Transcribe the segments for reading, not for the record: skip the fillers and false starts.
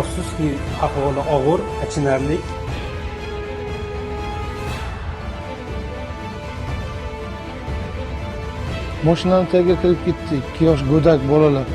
Afsuski, ahvoli og'ir, achinarli. Mashinani tagiga kirib ketdi, 2 yosh go'dak bolalar.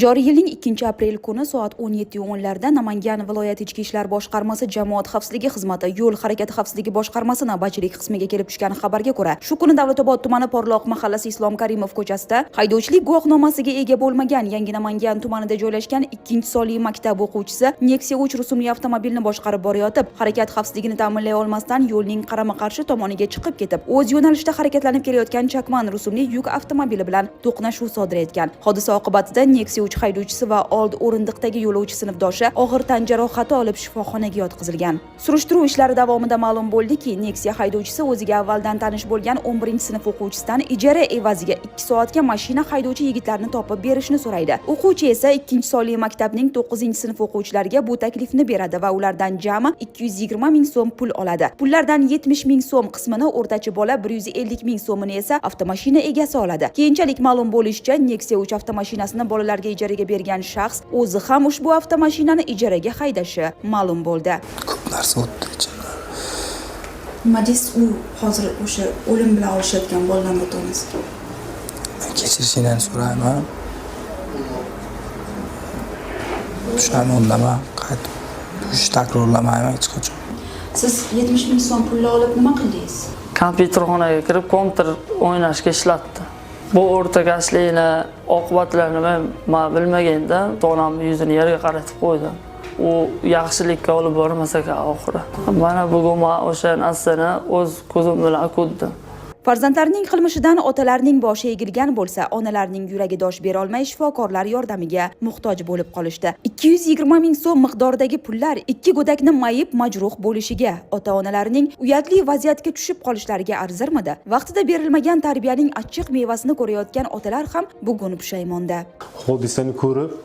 Joriy yilning 2 aprel kuni soat 17:10 larda Namangan viloyati Ichki ishlar boshqarmasi jamoat xavfsizligi xizmati yo'l harakati xavfsizligi boshqarmasi navbatchilik qismiga kelib tushgan xabarga ko'ra, shu kuni Davlatobod tumani Porloq mahallasi Islom Karimov ko'chasida haydovchilik guvohnomasiga ega bo'lmagan Yangi Namangan tumanida joylashgan ikkinchi sonli maktab o'quvchisi Nexia 3 rusumli avtomobilni boshqarib borayotib, harakat xavfsizligini ta'minlay olmasdan yo'lning qarama-qarshi tomoniga chiqib ketib, o'z yo'nalishida harakatlanib kelayotgan Chakman rusumli yuk avtomobili bilan to'qnashuv sodir etgan. Hodisa oqibatida Nexia 3 haydovchisi va old o'rindiqdagi yo'lovchi sinfdoshi og'ir tan jarohati olib shifoxonaga yotqizilgan. Surishtiruv ishlari davomida ma'lum bo'ldiki, Nexia haydovchisi o'ziga avvaldan tanish bo'lgan 11-sinf o'quvchisidan ijara evaziga 2 soatga mashina haydovchi yigitlarni topib berishni so'raydi. O'quvchi esa ikkinchi sonli maktabning 9-sinf o'quvchilariga bu taklifni beradi va ulardan jami 220 ming so'm pul oladi. Pullardan 70 ming so'm qismini o'rtachi bola, 150 ming so'mini esa avtomashina egasi oladi. Keyinchalik ma'lum bo'lishicha, Nexia 3 avtomashinasini bolalarga ijaraga bergan shaxs o'zi ham ushbu avtomashinani ijaraga haydashi ma'lum bo'ldi. Ko'p narsa o'tdi ichimdan. Nima deysiz u hozir o'sha o'lim bilan olishayotgan bolalarni ota onasi? Men kechirishinglarni so'rayman. Pushaymondaman. Qaytib bu ishni takrorlamayman hech qachon. Siz 70 ming so'm pulni olib nima qildingiz? Kompyuterxonaga kirib, kompyuter o'ynashga ishlatdi. Bu o'rtakashlikni oqibatlarini men bilmaganda onamni yuzini yerga qaratib qo'ydim. U yaxshilikka olib bormas ekan oxiri. Mana bugun man o'sha narsani o'z ko'zim bilan ko'rdim. Farzandlarining qilmishidan otalarning boshi egilgan bo'lsa, onalarning yuragi dosh berolmay shifokorlar yordamiga muhtoj bo'lib qolishdi. 220 ming so'm miqdoridagi pullar ikki go'dakni mayib majruh bo'lishiga, ota-onalarining uyatli vaziyatga tushib qolishlariga arzirmidi? Vaqtida berilmagan tarbiyaning achchiq mevasini ko'rayotgan otalar ham bugun pushaymonda. Hodisani ko'rib,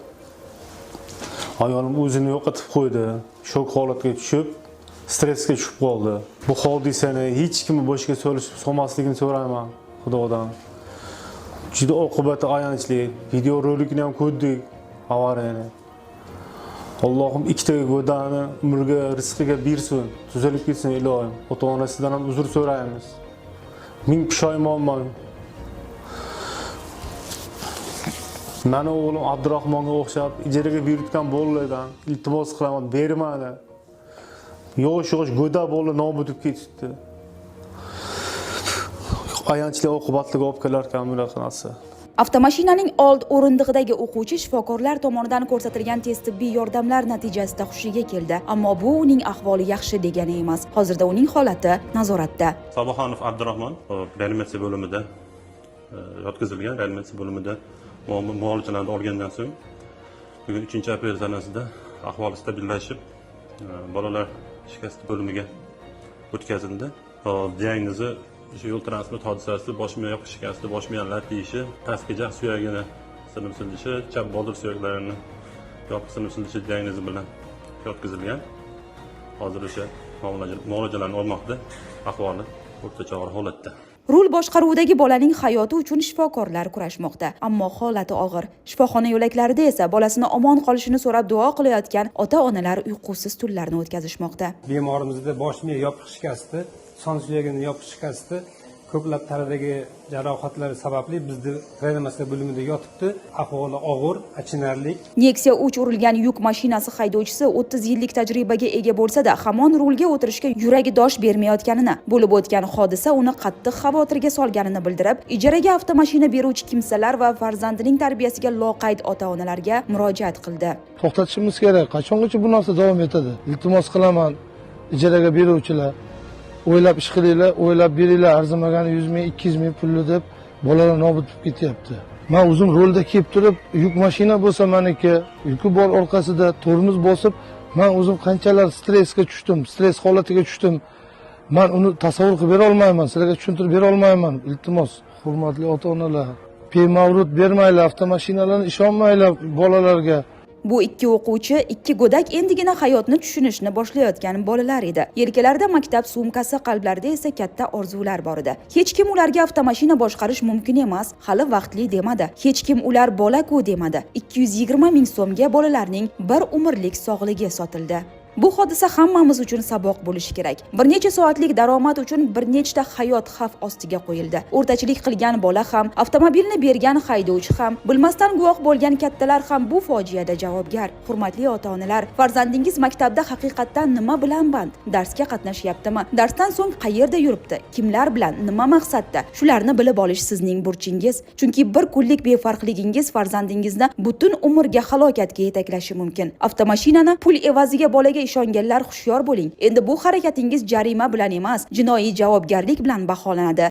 ayolim o'zini yo'qotib qo'ydi. Shok holatga tushib, stressga tushib qoldi. Bu hodisani hech kimni boshiga solmasligini so'rayman Xudodan. Juda oqibati ayanchli. Video rolikni ham ko'rdik, avariyani. Allohim ikkita go'dani umriga, rizqiga bersin, tuzalib ketsin iloyim. Ota-onasidan ham uzr so'raymiz. Ming pushaymonman. Mani o'g'lim Abdurahmonga o'xshab ijaraga berayotgan bolalardan iltimos qilaman, bermadi. Yosh yosh go'dak bola nobud bo'lib ketibdi. Ayanchli oqibatlarga olib kelar ekan bunaqa narsa. Avtomashinaning old o'rindig'idagi o'quvchi shifokorlar tomonidan ko'rsatilgan tez tibbiy yordamlar natijasida hushiga keldi. Ammo bu uning ahvoli yaxshi degani emas. Hozirda uning holati nazoratda. Sobaxonov Abdurahmon reanimatsiya bo'limida yotqizilgan. Reanimatsiya bo'limida muolajalarni olgandan so'ng bugun 3 aprel sanasida ahvoli stabillashib, bolalar shikasti bo'limiga o'tkazildi. Hop, diagnozi o'sha yo'l transport hodisasi, bosh miya yopiq shikasti, bosh miya lat yeyishi, pastki jag' suyagini sinib silinishi, chap boldir suyaklarini yopiq sinib silinishi diagnozi bilan yotqizilgan. Hozir o'sha muolajalarni olmoqda, ahvoli o'rtacha og'ir holatda. Rul boshqaruvidagi bolaning hayoti uchun shifokorlar kurashmoqda, ammo holati og'ir. Shifoxona yo'laklarida esa bolasini omon qolishini so'rab duo qilayotgan ota-onalar uyqusiz tunlarni o'tkazishmoqda. Bemorimizda bosh miya yopiq shikasti, son suyagini yopiq shikasti, ko'plab tanadagi jarohatlar sababli bizni reanimatsiya bo'limida yotibdi. Ahvoli og'ir, achinarli. Nexia 3 urilgan yuk mashinasi haydovchisi 30 yillik tajribaga ega bo'lsa-da, hamon rulga o'tirishga yuragi dosh bermayotganini, bo'lib o'tgan hodisa uni qattiq xavotirga solganini bildirib, ijaraga avtomashina beruvchi kimsalar va farzandining tarbiyasiga loqayd ota-onalarga murojaat qildi. To'xtatishimiz kerak. Qachongacha bu narsa davom etadi? Iltimos qilaman, ijaraga beruvchilar, o'ylab ish qilinglar, o'ylab beringlar. Arzimagani 100 ming, 200 ming pulli deb bolalar nobud bo'lib ketyapti. Man o'zim rulda kelib turib, yuk mashina bo'lsa maniki, yuki bor orqasida, tormoz bosib, man o'zim qanchalar stressga tushdim, stress holatiga tushdim. Man uni tasavvur qilib bera olmayman, sizlarga tushuntirib bera olmayman. Iltimos, hurmatli ota-onalar, bemavrid bermanglar, avtomashinalarni ishonmanglar bolalarga. Bu ikki o'quvchi, ikki go'dak endigina hayotni tushunishni boshlayotgan bolalar edi. Yelkalarida maktab sumkasi, qalblarida esa katta orzular bor edi. Hech kim ularga avtomashina boshqarish mumkin emas, hali vaqtli demadi. Hech kim ular bola-ku demadi. 220 ming so'mga bolalarning bir umrlik sog'ligi sotildi. Bu hodisa hammamiz uchun saboq bo'lishi kerak. Bir necha soatlik daromad uchun bir nechta hayot xavf ostiga qo'yildi. O'rtachilik qilgan bola ham, avtomobilni bergan haydovchi ham, bilmasdan guvoh bo'lgan kattalar ham bu fojiada javobgar. Hurmatli ota-onalar, farzandingiz maktabda haqiqatdan nima bilan band? Darsga qatnashyaptimi? Darsdan so'ng qayerda yuribdi? Kimlar bilan, nima maqsadda? Shularni bilib olish sizning burchingiz. Chunki bir kunlik befarqligingiz farzandingizni butun umrga halokatga yetaklashi mumkin. Avtomashinani pul evaziga bolaga ishonganlar, hushyor bo'ling. Endi bu harakatingiz jarima bilan emas, jinoiy javobgarlik bilan baholanadi.